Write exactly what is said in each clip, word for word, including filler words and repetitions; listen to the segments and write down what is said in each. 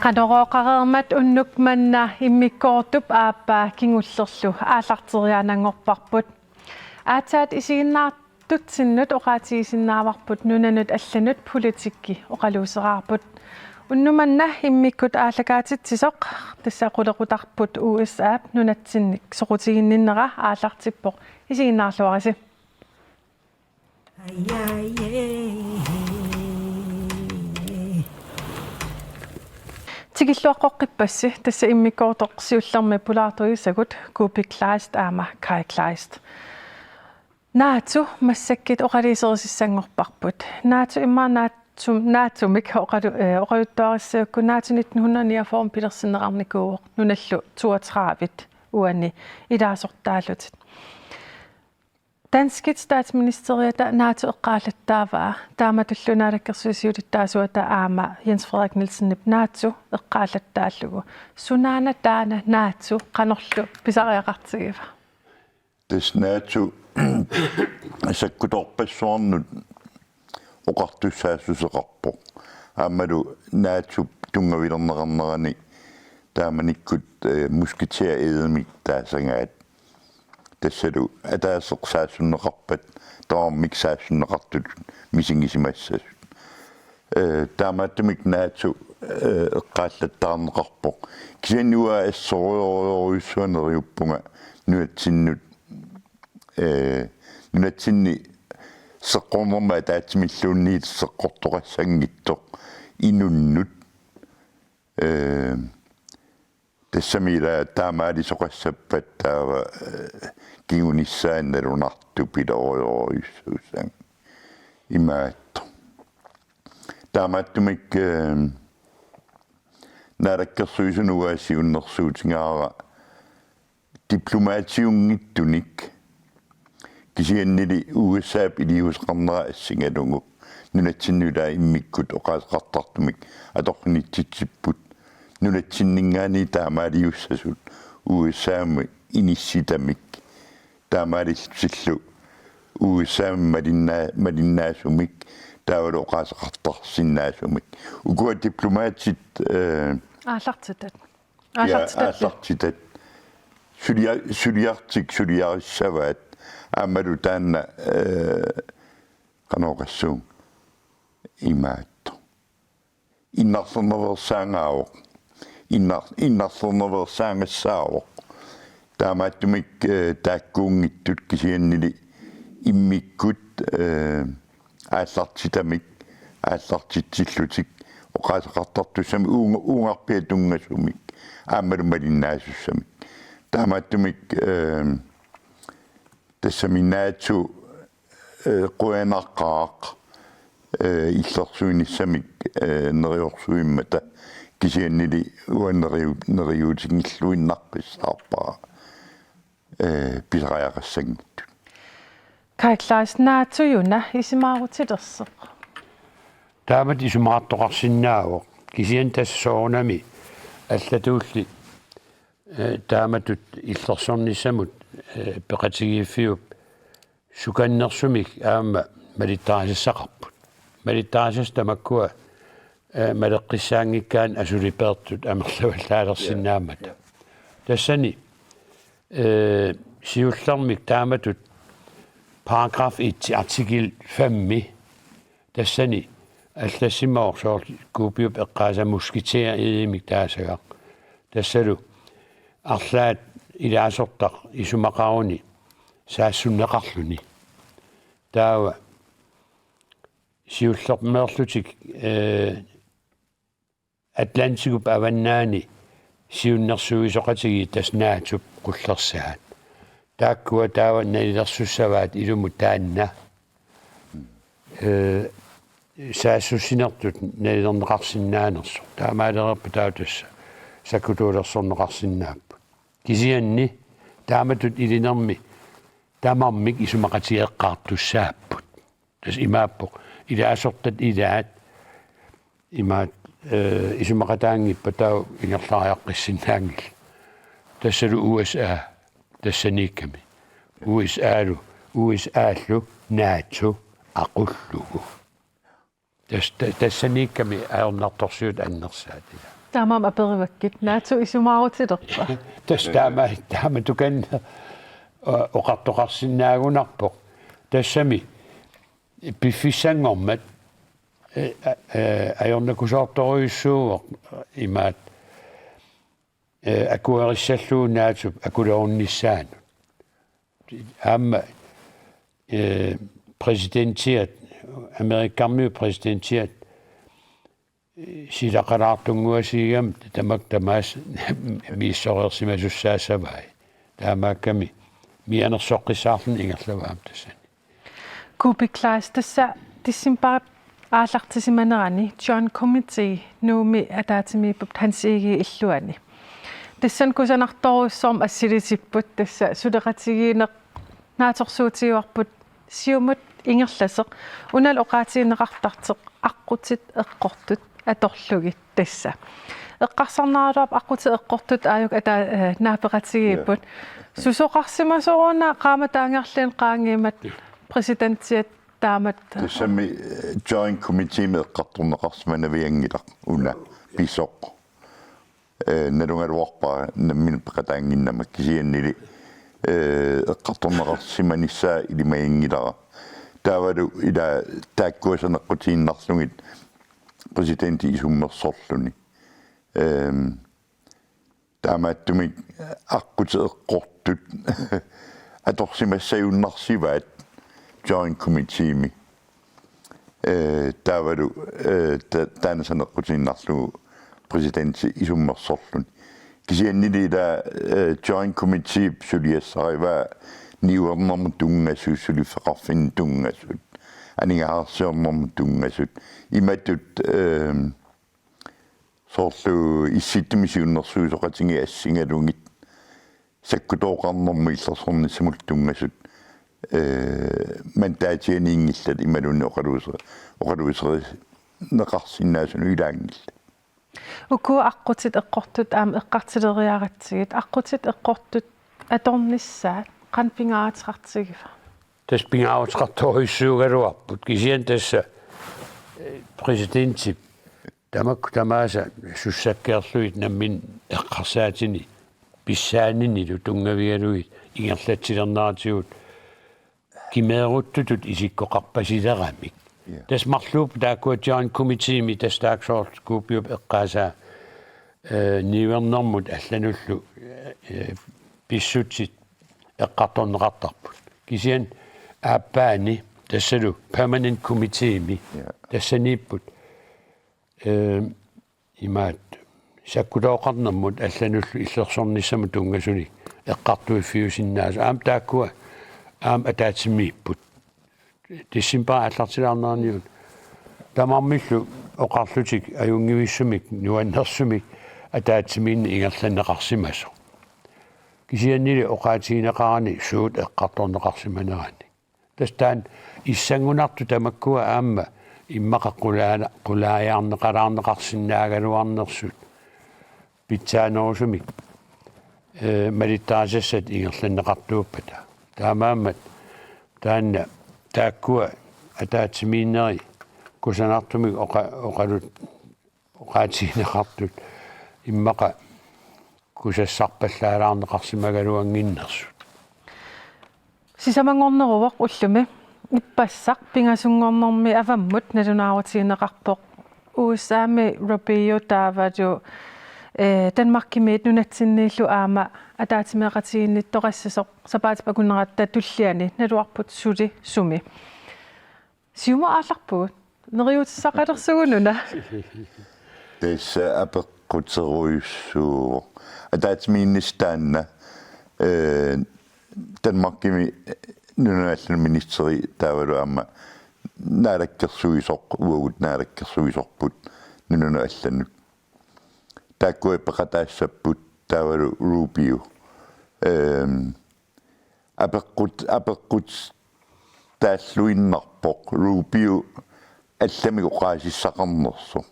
Qanorooqareermat unnuk manna immikkoortup aappaa kingullerlu aallarteriaannanngorparput. Aatsaat isiginnaartutsinnut oqaatigisinnaavarput nunanut allanut politikki oqaluuseraarput. Unnuk manna immikkut aallakaatitsisoq tassa qulequtarput U S A-p nunatsinnik soqutiginninnera aallartippoq, isiginnaarluarisi. Tikilluaqqoqqippassi, tassa immikkoortoq siullermik pulaartuisagut Kuupik Kleist aamma Kaj Kleist. NATO massakkut oqaluuserisassanngorparput. NATO immaqa NATO-, NATO-mik oqalu-, eh, oqaluttuarissagukku NATO nitten hundrede niogfyrre pilersinneqarnikuuvoq, nunallu toogtredive uani ilaasortaallutik. Danskit statsministeriata NATO eqqaallattaavaa, taamatullu naalakkersuisut siulittaasuata aamma Jens Frederik Nielsenip NATO eqqaallattaallugu. Sunaana taanna NATO qanorlu pisariaqartigiva? Tassa NATO sakkutorpassuarnut oqartussaassuseqarpoq. Aammalu NATO tunngavilerneqarnerani taamanikkut, eh, musketeeridimik taasagaat. Tassalu ataaseq saassunneqarpat, tamarmik saassunneqartut misigisimassasut. Eh, taamaattumik NATO, eh, eqqaallattaarneqarpoq. Kisianni uanga assorujorujussuaq neriuppunga nunatsinnut, eh, nunatsinni seqqornermut ataatsimilluunniit seqqortoqassanngitsoq inunnut. Eh, tassami ila taamaalisoqassappat taava, eh, kingunissaa nalunartoq pilerujorujussuussaaq imaattoq. Taamaattumik, eh, naalakkersuisunut uanga siunnersuutigaara diplomatiunngitsunik, kisiannili U S A-p iliuuseqarnera assigalugu nunatsinnut immikkut oqaaseqartartumik atorfinitsitsipput, nunatsinninngaanniit taamaaliussasut U S A-mi inissitamik, taamaalillutillu U S A-mi malinna-, malinnaasumik taavalu oqaaseqartarsinnaasumik. Ukua diplomatit, eh, Aallartitat. Ja, aallartitat. Aallartitat. Sulia-, suliartik suliarissavaat aammalu taanna, eh, qanoq oqassuunga, imaattoq. Innarlernaveersaangaavoq. Innar-, innarlernaveersaagassaavoq. Taamaattumik, eh, taakkuunngitsut kisiannili immikkut, eh, aallartitamik, aallartitsillutik, oqaaseqartartussamik, uunga-, uungarpiaq tunngasumik, aammalu malinnaasussamik. Taamaattumik, eh, tassami NATO, eh, qujanaqaaq, eh, illersuinissamik, eh, neriorsuimmata, kisiannili uanga neriu-, neriuutigilluinnaqqissaarpara, eh, pisariaqassanngitsut. Kaj Kleist, NATO-una isumaqarutilersoq? Taamatut isumaqartoqarsinnaavoq. Kisianni tassa soorunami allatulli, eh, taamatut illersornissamut, eh, peqatigiiffiup sukannersumik aamma malittarisassaqarput. Malittarisassat tamakkua, eh, maleqqissaanngikkaanni asulipeertut amerlavallaalersinnaammata. Ja, ja. Tassani, eh, siullermik taamatut paragraf et artikel fem-i tassani allassimavoq soorlu Kuupiup eqqaasa musketeerimik taasagaq. Tassalu arlaat ilaasortaq isumaqaruni saassunneqarluni. Taava siullermeerlutik, eh, Atlantikup avannaani siunnersuisoqatigiit tassa NATO-p qullersaat. Taakkua taava nalilersussavaat ilumut taanna, eh, saassussinertut nalilerneqarsinnaanersoq. Taamaalereerpat taava tassa sakkutuulersorneqarsinnaapput. Kisianni taamatut ilinermi tamarmik isumaqatigeeqqaartussaapput. Tassa imaappoq ilaasortat ilaat imaat Eh, isumaqataanngippat taava ingerlariaqqissinnaanngillat. Tassalu U S A, tassaniikkami. U S A-lu, U S A-llu NATO aqullugu. Tas-, ta-, tassaniikkami ajornartorsiut annersaat ila. Taamaammat aperivakkit, NATO isumaarutilerpa? Tassa taama, taama tukanna, o-, oqartoqarsinnaagunarpoq. Tassami piffissanngormat, eh, eh, ajornakusoortorujussuuvoq imaat, eh, akuerissallugu NATO-p akulerunnissaanut. Aamma, eh, præsidentiat, Amerikkarmiut præsidentiat, eh, silaqalaartunnguasigigami tamakku tamaasa misissoreersimasussaasavai. Taamaakkami mianersoqqissaarluni ingerlavoq aamma tassani. Kuupik Kleist, tassa decembarip aallartisimanerani Joint Committee Nuummi ataatsimiipput Hans Egede illuanni. Tassani kusanartorujussuarmik assilisipput, tassa suleqatigiinneq naatsorsuutigaarput siumut ingerlasoq, unalu oqaatigineqartartoq aqqutit eqqortut atorlugit tassa. Eqqarsarnaraluarpoq aqqutit eqqortut aajuku ata-, eh, naapeqatigiipput. Ja. Susoqarsimasoq una qaammat taangerlin qaangiimmat, ja, præsidentiat taamatut. Tassami, eh, Joint Committeemi eqqartorneqarsimanavianngilaq una pisoq. Eh, nalugaluarpara nammineq peqataannginnama kisiannili, eh, eqqartorneqarsimanissaa ilimaginngilara. Taavalu ila taakkua saneqqutiinnarlugit præsidenti isummersorluni. Ehm, taamaattumik aqqutit eqqortut atorsimassagunarsivaat Joint Committeemi. Eh, taavalu, eh, ta-, taanna saneqqutiinnarlugu præsidenti isummersorluni. Kisiannili ila, eh, Joint Committeep suliassarivaa niuernermut tunngasut, suliffeqarfinni tunngasut, aningaasarsiornermut tunngasut. Imatut, eh, soorlu Issittumi siunnersuisoqatigiit assigalugit sakkutooqarnermut illersornissamullu tunngasut, eh, mandaatianiinngillat imaluunniit oqaluuse-, oqaluuserineqarsinnaasunut ilaanngillat. Uku aqqutit eqqortut aamma eqqartuleriaratsigit, aqqutit eqqortut atornissaat qanoq pingaaruteqartigiva? Tassa pingaaruteqartorujussuugaluarput, kisianni tassa, eh, præsidentip tamakku tamaasa sussakkeerlugit nammineq eqqarsaatini pissaaninilu tunngavigalugit ingerlatsilerneratigut kimeeruttutut isikkoqarpasileramik. Ja. Tassa marluupput taakkua Joint Committeemi, tassa taakku soorlu Kuupiup eqqaasaa, eh, niuernermut allanullu, eh, pissutsit eqqartorneqartarput. Kisianni aappaani tassalu Permanent Committeemi, ja, tassaniipput, eh, imaat sakkutooqarnermut allanullu illersornissamut tunngasunik eqqartuiffiusinnaasut. Aamma taakkua aamma ataatsimiipput. Decembarip aallartilaarneraniuna tamarmillu oqarlutik ajunngivissumik nuannersumik ataatsimiinneq ingerlanneqarsimasoq. Kisiannili oqaatigineqarani suut eqqartorneqarsimanerani. Tassa taanna issanngunartut tamakkua aamma immaqa qulaana-, qulaajaarneqalaarneqarsinnaagaluarnersut pitsaanerusumik, eh, malittarisassat ingerlanneqartuuppata. Taamaammat taanna taakkua ataatsimiinneri kusanartumik oqa-, oqalut-, oqaatigineqartut immaqa kusassarpallaalaarneqarsimagaluannginnersut. Sisamanngorneruvoq ullumi. Ippassaq pingasunngornermi avammut nalunaarutigineqarpoq U S A-mi Rubio taavalu, eh, Danmarkimiit nunatsinniillu aamma ataatsimeeqatigiinnittoqassasoq sapaatip akunnerata tulliani, naluarput suli sumi. Siumut aallarpugut. Neriuutissaqalersugut una. Tassa apeqquterujussuuvoq. Ataatsimiinnissaq taanna, eh, Danmarkimi nunanut allanut ministeri taavalu aamma naalakkersuisoq, uagut naalakkersuisorput nunanut allanut. Taakkua peqataassapput taavalu Rubio. Ehm, apeqqut-, apeqqutaalluinnarpoq Rubio allamik oqaasissaqarnersoq.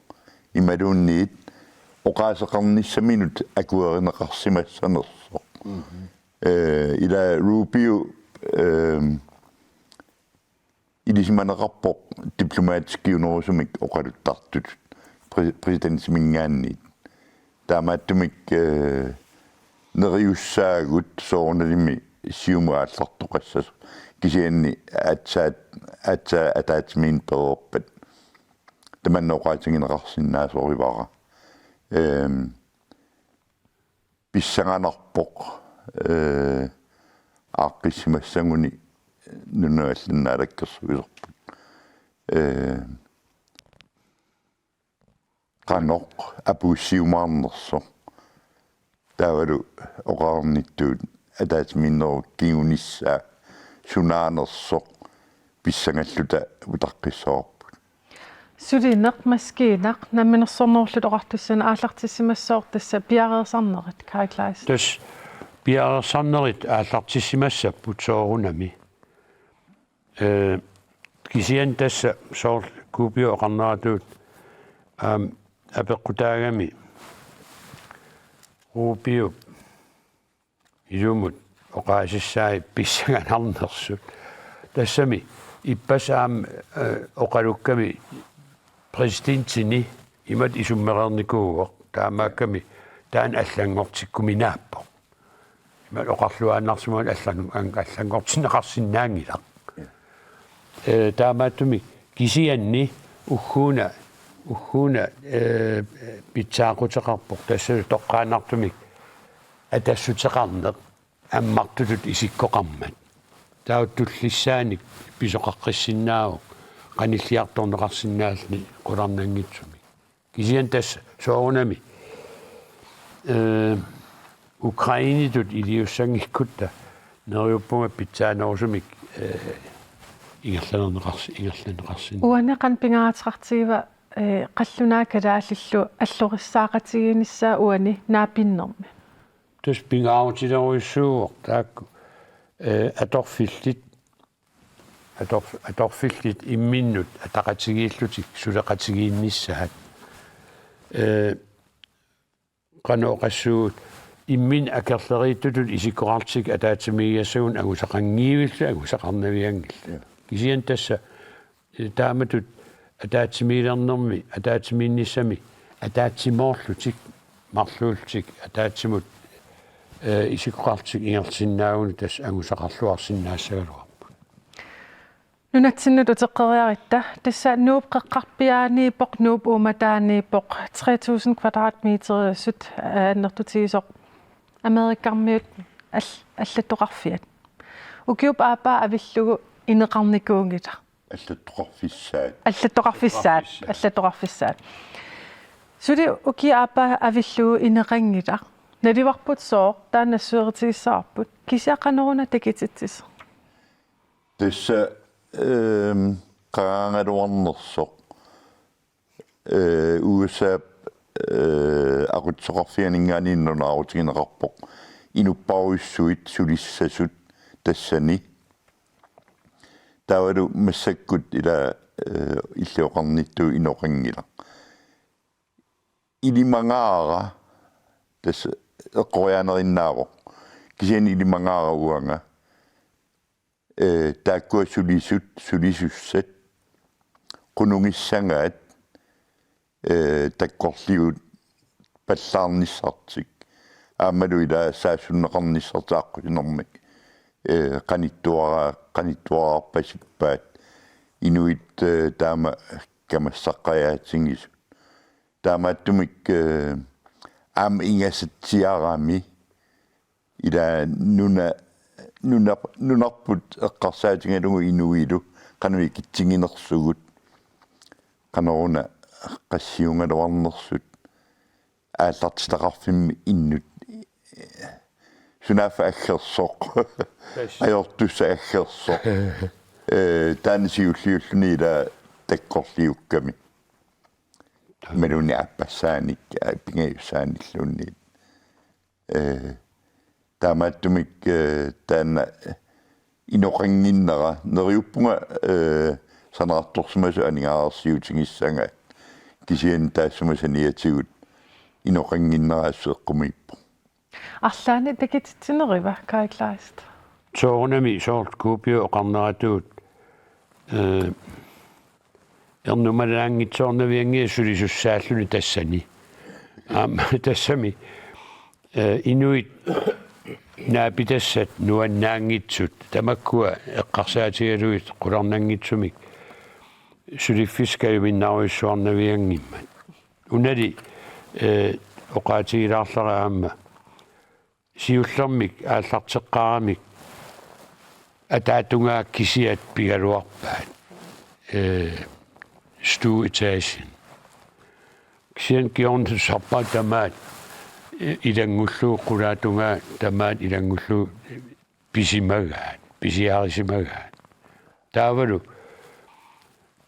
Imaluunniit oqaaseqarnissaminut akuerineqarsimassanersoq. Mhm. Eh, ila Rubio, eh, ilisimaneqarpoq diplomatiskiunerusumik oqaluttartutut præ-, præsidentiminngaanniit. Taamaattumik, eh, neriussaagut soorunalimi Siumut aallartoqassasoq. Kisianni aatsaat, aatsaat ataatsimiinneq pereerpat tamanna oqaatigineqarsinnaasorivara. Ehm, pissanganarpoq, eh, aaqqissimassaguni nunanut allanut naalakkersuisorput. Eh, qanoq apuussiumaarnersoq. Taavalu oqarnittut ataatsimiinnerup kingunissaa sunaanersoq pissangalluta utaqqissavarput. Sulineq maskiinaq Namminersornerullutik Oqartussanit aallartissimassaaq tassa piareersarnerit, Kaj Kleist. Tassa piareersarnerit aallartissimassapput soorunami. Eh, kisianni tassa soorlu Kuupio oqarneratut, aam, apeqqutaagami Ruupiup ilumut oqaasissai pissanganarnersut. Tassami ippassaq aamma, eh, oqalukkami præsidentini imatut isummereernikuuvoq, taamaakkami taanna allanngortikkuminaappoq. Imatut oqarluaannarsimavoq allan-, an-, allanngortinneqarsinnaanngilaq. Eh, taamaattumik kisianni ugguuna, ugguuna, eh, pitsaaquteqarpoq tassa toqqaannartumik atassuteqarneq ammartutut isikkoqarmat. Taava tullissaanik pisoqaqqissinnaavoq qanilliartorneqarsinnaalluni qularnanngitsumik. Kisianni tassa soorunami, eh, Ukrainitut iliussanngikkutta neriuppunga pitsaanerusumik, eh, ingerlalerneqars-, ingerlanneqarsinnaavoq. Uani qanoq pingaaruteqartigiva, eh, qallunaat kalaallillu allorissaaqatigiinnissaa uani naapinnermi? Tassa pingaarutilerujussuuvoq taakku, eh, atorfillit, atorf-, atorfillit imminnut ataqatigiillutik suleqatigiinnissaat. Eh, qanoq oqassuugut, imminut akerleriittutut isikkoqarlutik ataatsimiigigassagut angusaqanngivillugit angusaqarnavianngillat. Ja. Kisianni tassa, eh, taamatut ataatsimiilernermi, ataatsimiinnissami, ataatsimoorlutik, marluullutik, ataatsimut, eh, isikkoqarlutik ingerlasinnaagunik tassa angusaqarluarsinnaassagaluarput. Nunatsinnut uteqqeriarutta, tassa Nuup Qeqqarpiaaniippoq, Nuup Uummataaniippoq, tre tusind kvadratmeteriusut, eh, annertutigisoq Amerikkarmiut al-, allattoqarfiat. Ukiup aappaa avillugu ineqarnikuunngilaq. Allattoqarfissaat. Allattoqarfissaat. Allattoqarfissaat. Allattoqarfissaat. Suli ukiup aappaa avillugu ineqanngilaq. Naluarput sooq taanna nassuerutigissavarput. Kisianni qanoruna takutitsisoq? Tassa, ehm, qangaagaluarnersoq, eh, U S A-p, eh, aqutsisoqarfianinngaanniit nalunaarutigineqarpoq inupparujussuit sulissasut tassani. Taavalu massakkut ila, eh, illit oqarnittut inoqanngilaq. Ilimagaara tassa eqqoriaanerinnaavoq. Kisianni ilimagaara uanga, eh, taakkua sulisut, sulisussat, qunugissagaat, eh, takkorliut pallaarnissartik. Aammalu ila saassunneqarnissartik aqqusinermik, eh, qanittuara-, qanittuararpasippaat. Inuit, eh, taama kamassaqqajaatigisut. Taamaattumik, eh, aamma ingasatsiarami ila nuna-, nuna-, nunarput eqqarsaatigalugu inuilu qanoq ikitsiginersugut, qanoruna qassiugaluarnersut aallartitaqarfimmi innut, sunaaffa aggersoq. Tassa. Ajortussat aggersoq. Eh, taanna siulliulluni ila takkorliukkami. Imaluunniit aappassaanik, eh, pingajussaanilluunniit. Eh, taamaattumik, eh, taanna inoqannginnera, neriuppunga, eh, sanaartorsimasut aningaasarsiutigissagaat. Kisianni taassuma saniatigut inoqannginnera assut eqqumiippoq. Arlaannik takutitsineriva, Kaj Kleist? Soorunami soorlu Kuupioq oqarneratuut, eh, ernumalernaanngitsoornavianngilaq sulisussaalluni tassani. Aamma tassami, eh, inuit naapitassat nuannaanngitsut, tamakkua eqqarsaatigalugit qularnanngitsumik suliffissat kajuminnaarujussuarnavianngimmat. Unali, eh, oqaatigilaarlara aamma siullermik aallarteqqaaramik ataatungaa kisiat pigaluarpaat, eh, stueetagen. Kisianni kingorna tusarpaat tamaat, eh, ilanngullugu qulaatungaa tamaat ilanngullugu pisimagaat, pisiarisimagaat. Taavalu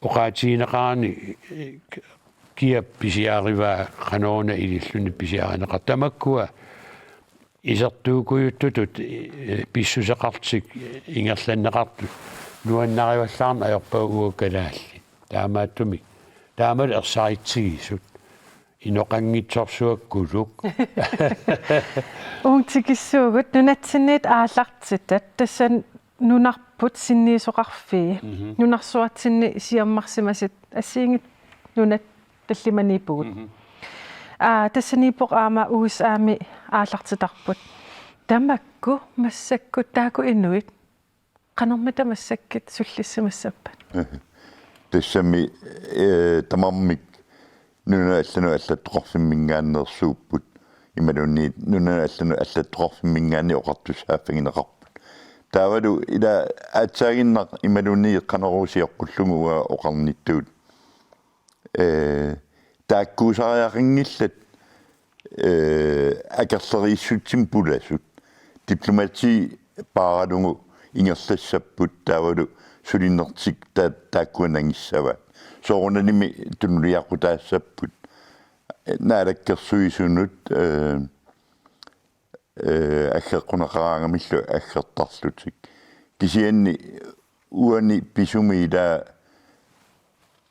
oqaatigineqarani, eh, kiap pisiarivaa qanoq una ililluni pisiarineqartoq. Tamakkua isertuukkujuttutut, eh, pissuseqarlutik ingerlanneqartut nuannarivallaarneq ajorpagut uagut kalaallit. Taamaattumik. Taamalu ersaritsigisut. Inoqanngitsorsuakkuluk. Uunga tikissuugut nunatsinniit aallartitat, tassa nunarput sinniisoqarfii. Mhm. Nunarsuatsinni siammarsimasut assigiinngitsut nunat tallimaniippugut. Mhm. Aa, tassaniippoq aamma U S A-mi aallartitarput. Tamakku massakkut taakku inuit qanormita massakkut sullissimassappat? Tassami, eh, tamarmik nunanut allanut allattoqarfimminngaanneersuupput. Imaluunniit nunanut allanut allattoqarfimminngaanniit oqartussaaffigineqarput. Taavalu ila aatsaaginnaq imaluunniit qanorooq sioqqullugu uanga oqarnittut. Eh, taakkuusariaqanngillat, eh, akerleriissutsimik pulasut. Diplomati paaralugu ingerlassapput taavalu sulinertik ta-, taakkua nangissavaat. Soorunalimi tunuliaqutaassapput. Naalakkersuisunut, eh, eh, aggeqquneqaraangamillu aggertarlutik. Kisianni uani pisumi ila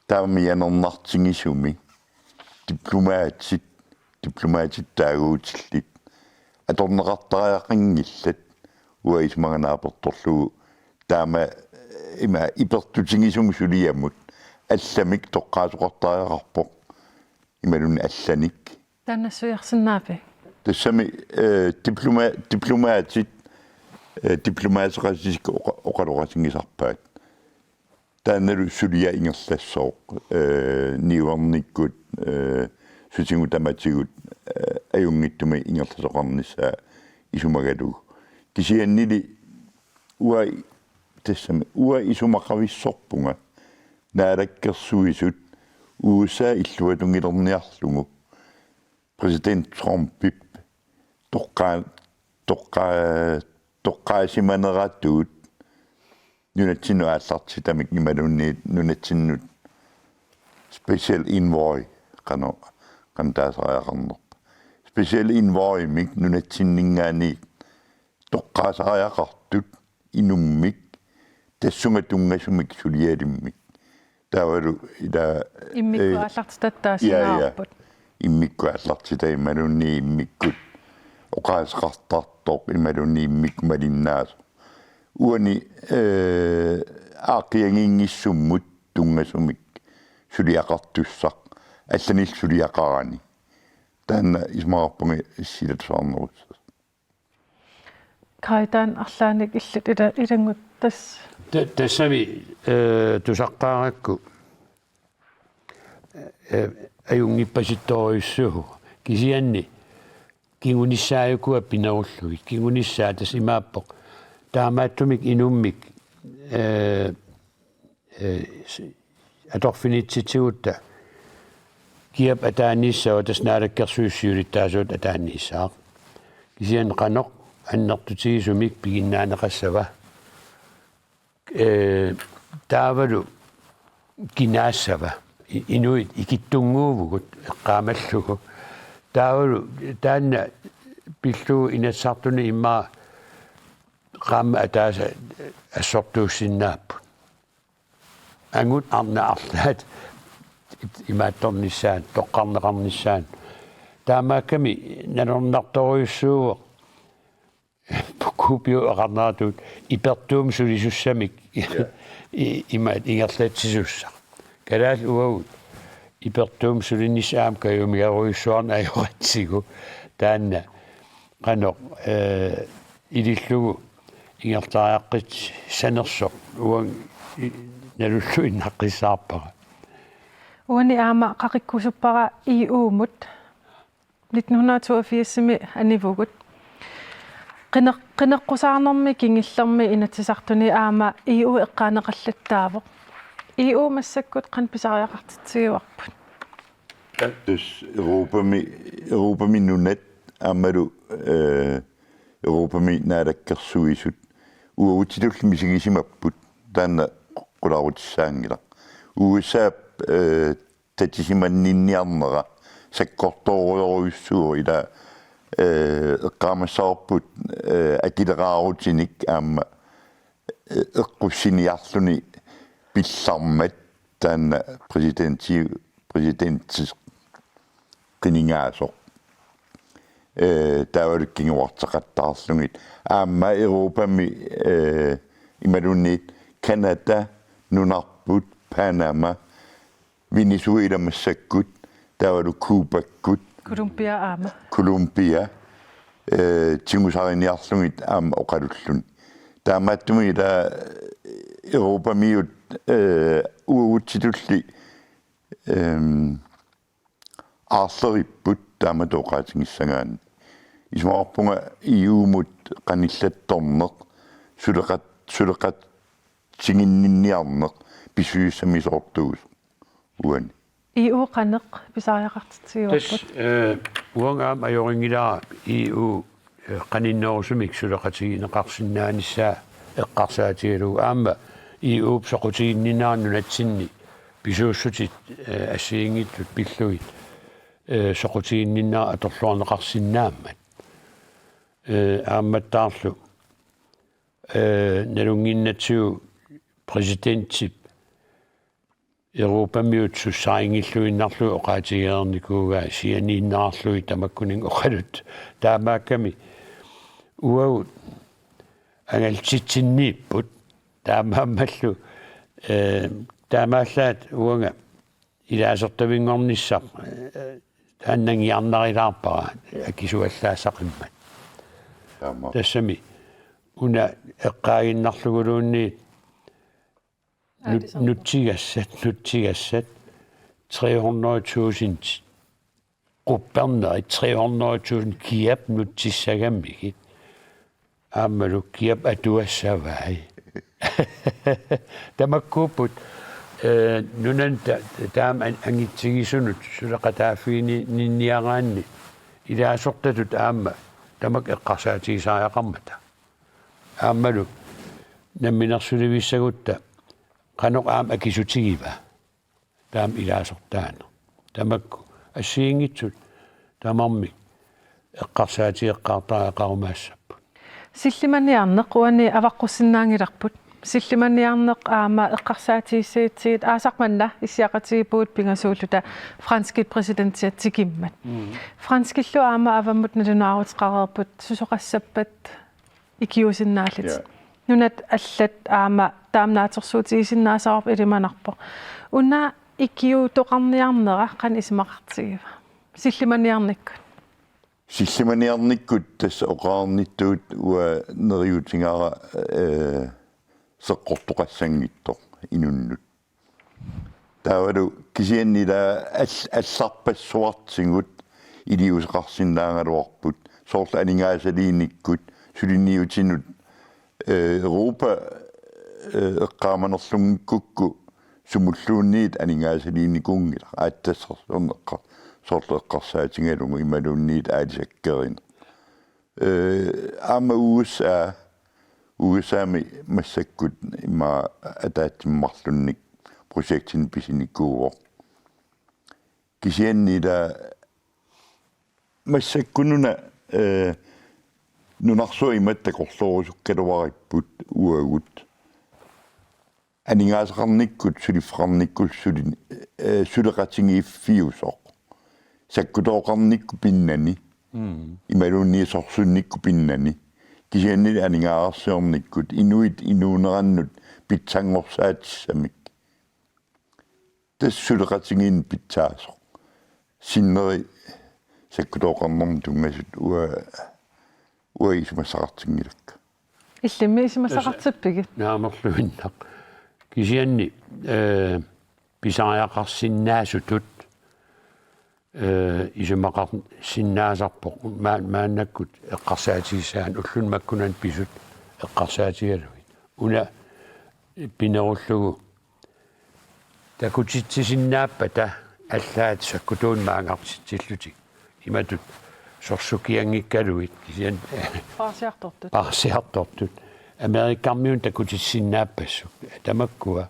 taama mianernartigisumi diplomatit, diplomatit taaguutillit atorneqartariaqanngillat uanga isumaga naapertorlugu taama, eh, ima ipertutigisumik suliamut allamik toqqaasoqartariaqarpoq imaluunniit allanik. Taanna suiarsinnaapi? Tassami, eh, diploma-, diplomatit, eh, diplomateqatitik oqa-, oqaloqatigisarpaat. Taannalu suliaq ingerlassooq, eh, niuernikkut, eh, sutigut tamatigut, eh, ajunngitsumik ingerlasoqarnissaa isumagalugu. Kisiannili uanga, tassami, uanga isumaqavissorpunga Naalakkersuisut U S A illuatungiliorniarlugu præsident Trumpip toqqa-, toqqa-, toqqaasimaneratuut nunatsinnut aallartitamik imaluunniit nunatsinnut special envoy qanoq, qanoq taasariaqarnerpa. Special envoymik nunatsinninngaanniit toqqaasariaqartut inummik tassunga tunngasumik sulialimmik. Taavalu ila, immikkut, eh, aallartitatta, ja, ja, taasinaarput. Immikkut aallartitatta imaluunniit immikkut oqaaseqartartoq imaluunniit immikkut malinnaasoq. Uani, eh, aaqqiaginngissummut tunngasumik suliaqartussaq allanillu suliaqarani. Taanna isumaqarpunga silatusaarnerussasoq. Kaitan arlaannik illit ila-, ilannguttass. Ta-, tassami, eh, tusaqqaarakku, eh, ajunngippasittorujussuuvoq. Kisianni kingunissaajukkua pinerullugit. Kingunissaa tassa imaappoq. Taamaattumik inummik, eh, eh, s-, atorfinitsitsigut kiap ataaniissava, tassa Naalakkersuisut siulittaasuat ataaniissaaq. Kisianni qanoq annertutigisumik piginnaaneqassava. Eh, taavalu kinaassava. I-, inuit ikittunnguuvugut eqqaamallugu. Taavalu taanna pillugu Inatsisartuni immaqa qaammat ataaseq assortuussinnaapput. Angut arnat arlaat it-, imaattornissaanut, toqqarneqarnissaanut. Taamaakkami nalornartorujussuuvoq Kuopioqarneratut ipertuumik sulisussamik Ja. i-, imaat ingerlatsisussaq. Kalaallit uagut ipertuumik sulinissaq aamma kajumiarujussuarnik ajoratsigu taanna qanoq, eh, ilillugu ingerlariaqqissanersoq uanga i-, nalulluinnaqqissaarpara. Uani aamma qaqikkusuppara E U-mut nitten hundrede og toogfirsimi anivugut. Qine-, qineqqusaarnermi kingullermi Inatsisartuni aamma E U eqqaaneqallattaavoq. E U massakkut qanoq pisariaqartitsigivarput? Tassa Europami, Europami nunat aammalu, eh, Europami naalakkersuisut uagutsitulli misigisimapput, taanna qularutissaanngilaq. U S A-p, eh, tatisimanninniarnera sakkortoorujorujussuuvoq, ila, eh, eqqaamassavarput, eh, akileraarutinik aamma, eh, eqqussiniarluni pillarmat taanna præsidenti-, præsidentip qinigaasoq. Eh, taavalu kinguarteqattaarlugit. Aamma Europami, eh, imaluunniit Canada, nunarput, Panama, Venezuela massakkut, taavalu Cubakkut, Colombia aamma. Colombia, eh, tigusariniarlugit aamma oqalulluni. Taamaattumik ila Europamiut, eh, uagutsitulli, ehm, aarleripput taamatut oqaatigissagaanni. Isumaqarpunga E U-mut qanillattorneq suleqat-, suleqatiginninniarneq pissusissamisoortuusoq uani. E U qanoq pisariaqartitsigivarput? Tassa, eh, uanga aamma ajorinngilara E U, eh, qaninnerusumik suleqatigineqarsinnaanissaa eqqarsaatigalugu aamma E U-p soqutiginninnerat nunatsinni pisuussutit, eh, assigiinngitsut pillugit, eh, soqutiginninnerat atorluarneqarsinnaammat. Eh, aammattaarlu, eh, nalunnginnatsigu præsidentip Europamiut sussarinngilluinnarlugit oqaatigereernikuugai sianiinnerarlugit tamakkuninnga oqaluttut. Taamaakkami uagut angallatitsinniipput. Taamaammallu, eh, taamaallaat uanga ilaasortavinngornissaq, eh, taanna nangiarnarilaarpara akisuallaassaqimmat. Taama. Tassami una eqqaaginnarluguluunniit nut-, Aalisarpara. Nutsigassat, nutsigassat tre hundrede tusind, quppernerit tre hundrede tusind kiap nutsissagammigit. Aammalu kiap atuassavai. Tamakkuupput, eh, nunani ta-, taama an-, angitsigisunut suleqataaffigini-, ninniaraanni ilaasortatut aamma tamakku eqqarsaatigisariaqarmata. Aammalu namminersulivissagutta qanoq aamma akisutigiva. Taama ilaasortaaneq. Tamakku assigiinngitsut tamarmik eqqarsaatigeqqaartariaqarumaassapput. Sillimaniarneq uani avaqqussinnaanngilarput. Sillimaniarneq aamma eqqarsaatigissagatsigit aasaq manna issiaqatigiippugut pingasuulluta franskit præsidentia tikimmat. Mm. Franskillu aamma avammut nalunaaruteqareerput susoqassappat ikiuusinnaallutik. Ja. Nunat allat aamma taama naatsorsuutigisinnaasavarput ilimanarpoq. Una ikiuutoqarniarnera qanoq isumaqartigiva? Sillimaniarnikkut. Sillimaniarnikkut tassa oqarnittut uanga neriuutigaara, eh, seqqortoqassanngitsoq inunnut. Taavalu kisianni ila all-, allarpassuartigut iliuuseqarsinnaagaluarput, soorlu aningaasaliinikkut suliniutinut, eh, Europa, eh, eqqaamanerlunngikkukku sumulluunniit aningaasaliinikuunngilaq, aatsitassarsiorneq eqqar-, soorlu eqqarsaatigalugu imaluunniit aalisakkerineq. Eh, aamma U S A, U S A-mi massakkut immaqa ataatsimoorlunnik projektinik pisinikuuvoq. Kisianni ila massakkununa, eh, nunarsuaq imatut takorloorusukkaluaripput uagut. Aningaasaqarnikkut, suliffeqarnikkut suli-, eh, suleqatigiiffiusoq. Sakkutooqarnikkut pinnani. Imaluunniit sorsunnikkut pinnani. Kisianni aningaasarsiornikkut inuit inuunerannut pitsanngorsaatissamikkit. Tassa suleqatigiinneq pitsaasoq. Sinneri sakkutooqarnermut tunngasut uanga, uanga isumassaqartinngilakka. Illimmi isumassaqartippigit? Naamerluinnaq. Kisianni, eh, pisariaqarsinnaasutut, eh, isumaqarsinnaasarpoq. Ma-, maannakkut eqqarsaatigissavat ulluni makkunani pisut eqqarsaatigalugit. Una pinerullugu takutitsisinnaappata allaat sakkutuut maanngartitsillutik. Imatut sorsukianngikkaluit kisianni Paarsiartortut. Paarsiartortut. Amerikkarmiunut takutitsisinnaappassuit. Tamakkua,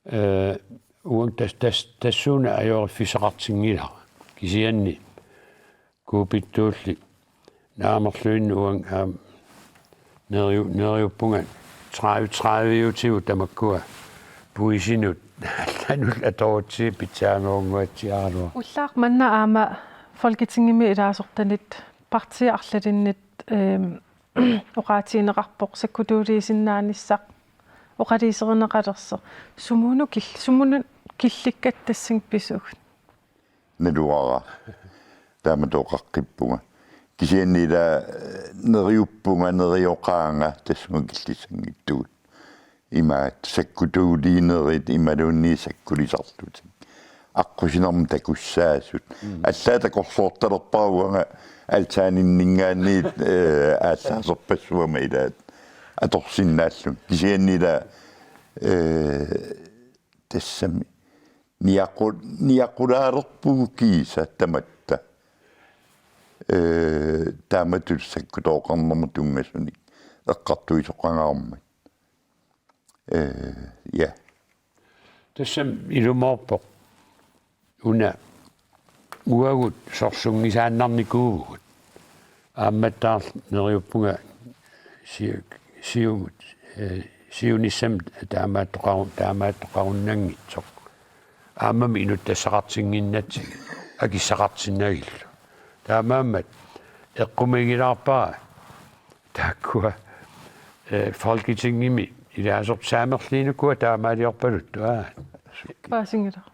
eh, uanga tas-, tas-, tassuuna ajoriffissaqartinngilara. Kisianni Kuupittuulli naamerluinnaq uanga aamma neriu-, neriuppunga tredive tredive-utigut tamakkua puisinut allanut atorutsigit pitsaanerunnguatsiaraluarpara. Ullaaq manna aamma Folketingimi ilaasortanit partiit arlalinnit, ehm, oqaatigineqarpoq sakkutuuliisinnaanissaq oqaluuserineqalersoq. Sumunut kil-, sumunut killikkat tassani pisugut? Naluara. Taamatut oqaqqippunga. Kisianni ila, eh, neriuppunga, nerioqaanga tassunga killissanngitsugut. Imaat sakkutuuliinerit imaluunniit sakkulisarlutik. Aqqusinermut takussaasut. Mm. Allaat takorloortalerpara uanga altaaninninngaanniit, eh, aallaaserpassuama ilaat atorsinnaallunga. Kisianni ila, eh, tassami niaqu-, niaqulaalerpugut kiisa tamatta. Eh, taamatut sakkutooqarnermut tunngasunik eqqartuisoqangaarmat. Eh, ja. Tassami ilumoorpoq. Una uagut sorsunngisaannarnikuuvugut. Aammattaarlu neriuppunga si-, siumut, eh, siunissami taamaattoqaru-, taamaattoqarunnanngitsoq. Aammami inuttassaqartinnginnatsigit akissaqartinnagillu. Taamaammat eqqumiigilaarpara taakkua, eh, Folketingimi ilaasortat saamerliinukua taamaaliorpaluttoq, aa. Paasinngilaq.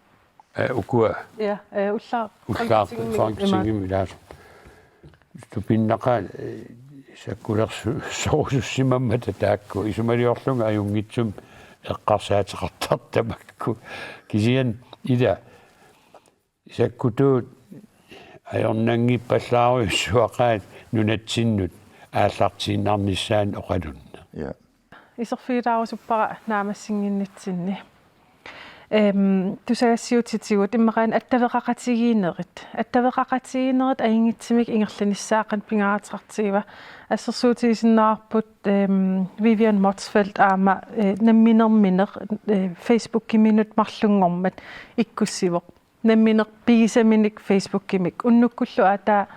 Eh, ukua. Ja, eh, ullaaq. Ullaaq Folketingimi Folketingimi ilaasortat. Tupinnaqaaq, eh, sakkulersu-, sorusussimammata taakku. Isumaliorlunga ajunngitsumik eqqarsaateqartartut tamakku. Kisianni ila sakkutuut ajornanngippallaarujussuaqaat nunatsinnut aallartiinnarnissaannut oqalunneq. Ja. Iserfigilaarusuppara naammassinnginnitsinni. Ehm, tusagassiuutitigut immaqa una attaveqaqatigiinnerit. Attaveqaqatigiinnerit ajunngitsumik ingerlanissaat qanoq pingaaruteqartigiva? Assersuutigisinnaavarput, ehm, Vivian Motzfeldt aamma, eh, namminermineq, eh, Facebookiminut marlunngormat ikkussivoq. Nammineq pigisaminik Facebookimik. Unnukkullu aataa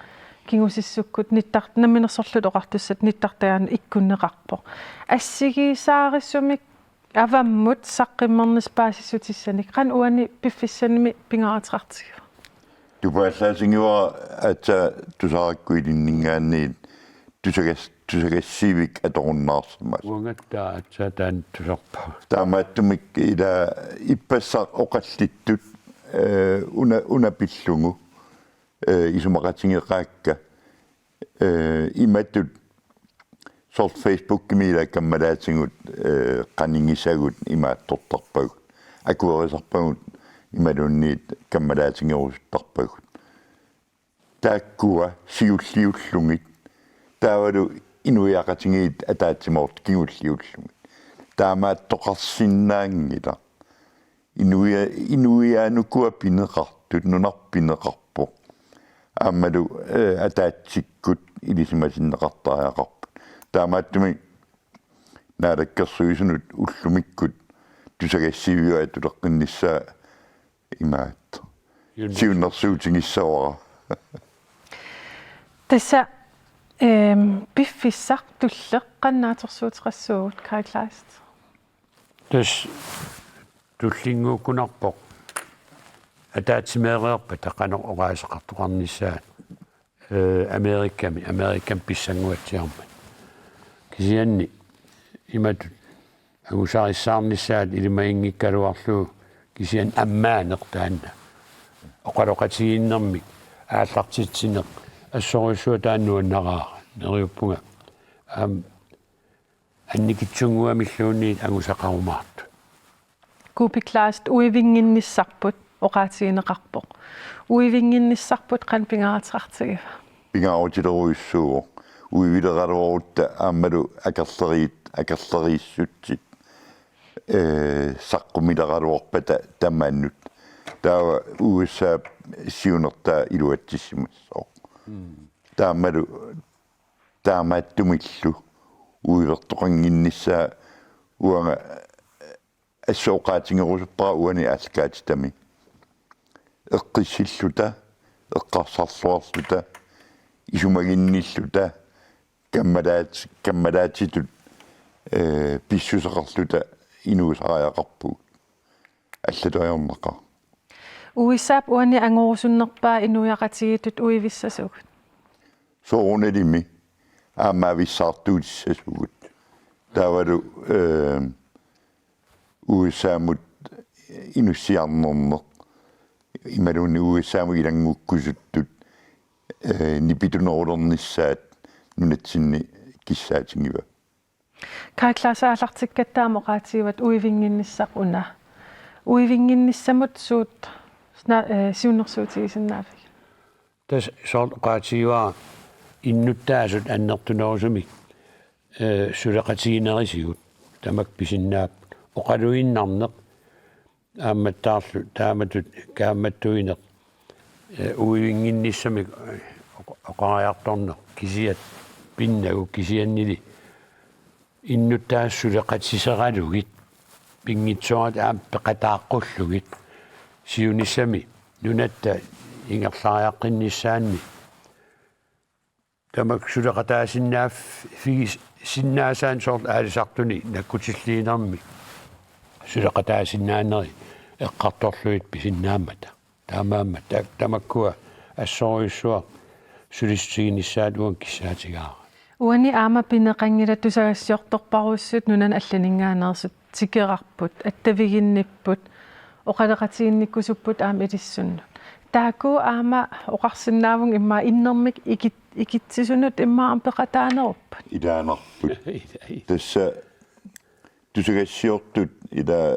kingusissukkut nittar-, Namminersorlutik Oqartussat nittartagaanut ikkunneqarpoq. Assigiisaarisumik avammut saqqummernissaq paasissutissanik qanoq uani piffissanimi pingaaruteqartigiva? Tupaallaassagivara aatsaat tusarakkit ilinninngaanniit tusagas-, tusagassiivik atorunnaarsimasoq. Uangattaaq aatsaat taanna tusarpara. Taamaattumik ila ippassaq oqallittut, eh, una, una pillugu, eh, isumaqatigeqaakka, eh, imatut soorlu Facebookimi ila kammalaatigut, eh, qanigisagut imaattortarpagut. Akuerisarpagut imaluunniit kammalaatigerusuttarpagut. Taakkua siulliullugit, taavalu inuiaqatigiit ataatsimoortut kingulliullugit. Taamaattoqarsinnaanngilaq. Inuia-, inuiaannukua pineqartut, nunarput pineqarpoq. Aammalu, eh, ataatsikkut ilisimasinneqartariaqarput. Taamaattumik Naalakkersuisunut ullumikkut tusagassiivik atuleqqinnissaa imaattoq. Siunnersuutigissavara. Tassa, ehm, piffissaq tulleq qanoq naatsorsuuteqassuugut, Kaj Kleist? Tassa tullinnguukkunarpoq. ataatsimeereerpata qanoq oqaaseqartoqarnissaat, eh, Amerikami, Amerikami pissannguatsiarmat. Kisianni imatut angusarissaarnissaat ilimaginngikkaluarlugu kisianni ammaaneq taanna. Oqaloqatigiinnermik aallartitsineq assorujussuaq taanna nuannaraara. Neriuppunga. Aamma annikitsunnguamilluunniit angusaqarumaartut. Kuupik Kleist, uivinnginnissarput oqaatigineqarpoq. Uivinnginnissarput qanoq pingaaruteqartigiva? Pingaarutilerujussuuvoq. Uivileraluarutta aammalu akerleriit-, akerleriissutsit, eh, saqqumileraluarpata tamaannut. Taava U S A siunertaa iluatsissimassooq. Mm. Taamalu taamaattumillu uivertoqannginnissaa uanga assut oqaatigerusuppara uani aallakaatitami. Eqqissilluta, eqqarsarluarluta, isumaginnilluta, kammalaat-, kammalaatitut, eh, pissuseqarluta inuusariaqarpugut. Allatut ajornaqaaq. U S A-p uani angorusunnerpaa inuiaqatigiittut uivissasugut? Soorunalimi aamma avissaartuutissasugut. Taavalu, eh, U S A-mut inussiarnerneq. Imaluunniit U S A-mut ilanngukkusuttut, eh, nipitunerulernissaat nunatsinni kissaatigivaa. Kaj Claes, aallartikkatta aamma oqaatigivat uivinnginnissaq una. Uivinnginnissamut suut sna-, eh, siunnersuutigisinnaaviuk? Tassa soorlu oqaatigivara innuttaasut annertunerusumik, eh, suleqatiginerisigut tamakku pisinnaapput. Oqaluinnarneq aammattaarlu taamatut kaammattuineq, eh, uivinnginnissamik, eh, oq-, oqariartorneq kisiat pinnagu kisiannili innuttaasut suleqatiseralugit pinngitsooratik aamma peqataaqqullugit siunissami nunatta ingerlariaqqinnissaanni tamakku suleqataasinnaaffigisinnaasaanik soorlu aalisartuni nakkutilliinermi suleqataasinnaaneri eqqartorlugit pisinnaammata. Taamaammat ta-, tamakkua assorujussuaq sulissutiginissaat uanga kissaatigaara. Uani aamma pineqanngilaq tusagassiortorparujussut nunanut allaninngaanneersut tikerarput, attaviginnipput, oqaloqatiginnikkusupput aamma ilissunnut. Taakku aamma oqarsinnaavunga immaqa innermik ikit-, ikitsisunut immaqa aamma peqataanerupput. Ilaanarput. Ila, ila. Tassa tusagassiortut ila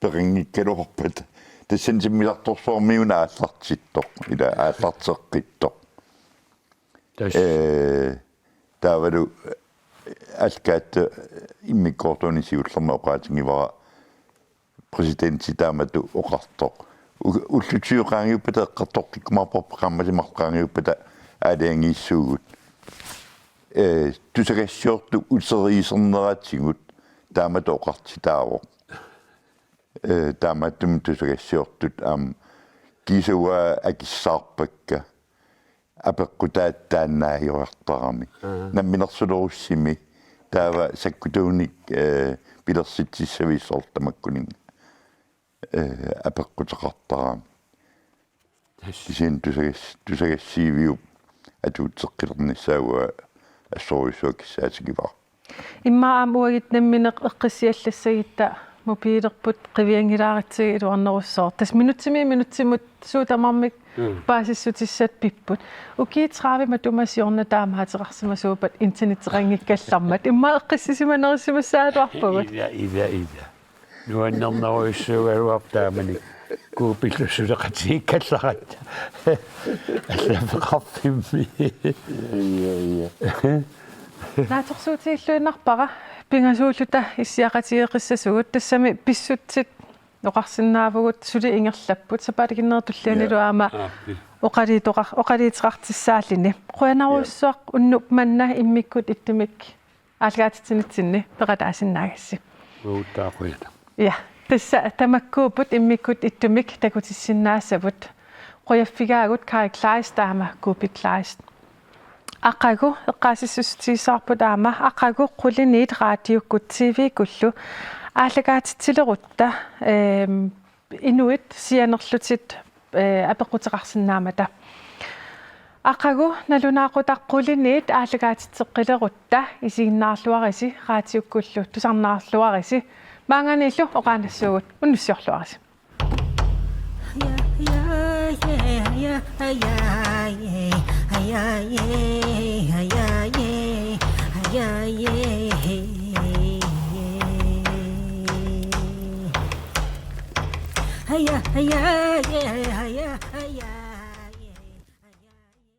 peqanngikkaluarpata. Tassani sammisartorsuarmi una aallartittoq, ila aallarteqqittoq. Tassa. Eh, taavalu, eh, aallakaatitatta immikkoortuunik siullermik oqaatigivara præsidenti taamatut oqartoq. U-, ullut tyve qaangiuppata eqqartoqqikkumaarparput, qaammatit marluk qaangiuppata aalajangiissuugut. Eh, tusagassiortut uteriiserneratigut taamatut oqartitaavoq. Eh, taamaattumik tusagassiortut aamma kiisa uanga akissaarpakka apeqqutaat taanna ajorartarami. Aa. Namminersulerussimi taava sakkutuunik, eh, pilersitsissavissaq tamakkuninnga, eh, apeqquteqartarami. Yes. Kisianni tusagas-, tusagassiiviup atuutseqqilernissaa uanga assorujussuaq kissaatigivara. Immaqa aamma uagut nammineq eqqissiallassagutta mobiilerput qivianngilaaritsigu iluarnerussaaq. Tassa minutsimi minutsimut suut tamarmik Mm. paasissutissat pipput. Ukiut tredive matuma siorna taamaateqarsimasuuppat internetteqanngikkallarmat. Immaqa eqqissisimanerissimassagaluarpagut. Ila, ila, ila. Nuannernerujussuugaluarpoq taamani. Kuupillu suleqatigiikkallaratta. Allaffeqarfimmi. Ia, ia. Naatsorsuutigilluinnarpara pingasuulluta issiaqatigeeqqissasugut, tassami pissutsit oqarsinnaavugut suli ingerlapput, sapaatip-akunneri tullianilu Ia. aamma Aappi. oqaluuteqar-, oqaluuteqartussaalluni. Qujanarujussuaq Ia. unnuk manna immikkut ittumik aallakaatitsinitsinni peqataasinnaagassi. Uuttaa qujana. Ja, tassa tamakkuupput immikkut ittumik takutissinnaassavut. Qujaffigaagut Kaj Kleist taama Kuupik Kleist. Aqagu eqqaasitsissutigissavarput aamma, aqagu quliniit raatiukkullu T V-kkullu aallakaatitsilerutta, ehm, inuit sianerlutik eh, apeqquteqarsinnaammata. Aqagu nalunaaqutaq quliniit aallakaatitseqqilerutta isiginnaarluarisi, raatiukkullu tusarnaarluarisi. Maannganiillu oqaannassuugut, unnussiorluarisi.